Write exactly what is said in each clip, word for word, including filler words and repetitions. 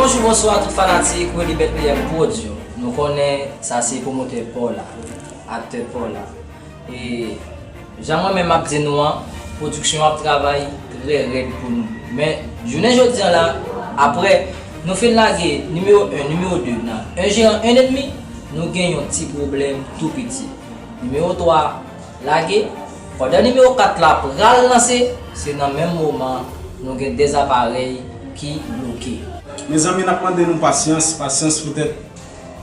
Bonjou, bonswa tout fanatik Welly Bethlehem Prod yo. Nou konnen sa se pwomotè pa w la, aktè pa w la. E jan mwen menm ap di nou an, pwodiksyon ap travay trè rèd pou nou. Men jounen jodi an la, apre nou fin lage nimewo en, nimewo de nan un géant un et demi, nou gen yon ti pwoblèm tou piti. Nimewo twa lage, pandan nimewo kat la pral lanse, se nan menm moman nou gen de aparèy ki bloke. Mezanmi, n ap mande nou pasyans, pasyans poutèt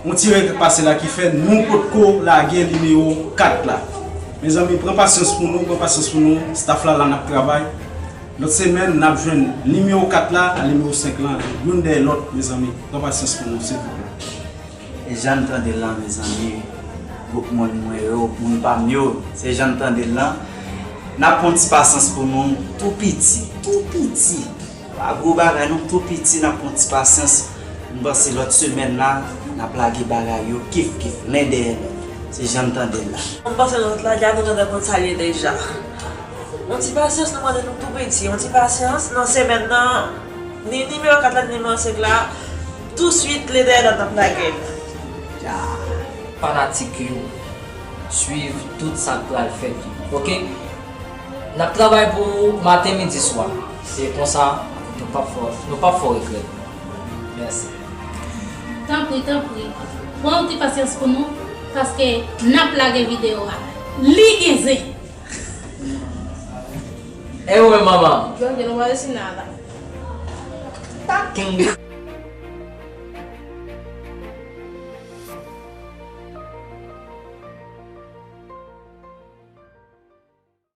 yon ti regrè k pase la ki fè nou potko lage nimewo kat la. Mezanmi, pran pasyans pou nou, pran pasyans pou nou, staff la la n ap travay. Lòt semèn, n ap jwenn nimewo kat la ak nimewo senk lan, youn dèyè lòt, mezanmi. Pran pasyans pou nou, silvouplè. E jan n tande l lan, mezanmi, gwoup moun mwen yo, moun pa m yo, se jan n tande l lan. N ap pran ti pasyans pou nou, tou piti, tou piti. Pa gwo bagay non, tou piti, n ap pran ti pasyans. M panse lòt semèn la, n ap lage bagay yo kif kif, len dèyè lòt. Se jan n tande l la. M panse nou tout lage a, nou gentan konn sa l ye deja. Yon ti pasyans, nou mande nou tou piti. Yon ti pasyans, nan semèn nan, ni nimewo kat la, ni nimewo senk la, touswit, len dèyè lòt n ap lage l. Ya. Fanatik yo, swiv tout sa k pral fèt yo, oke? N ap travay pou ou maten, midi, swa. Se konsa, nou p ap fè, nou p ap fè w regrèt. Mèsi. Tanpri, tanpri, pran yon ti pasyans pou nou, paske n ap lage videyo a. Li gen zen! E ou menm, manman? Yo gen nou pa resi nada. Taking.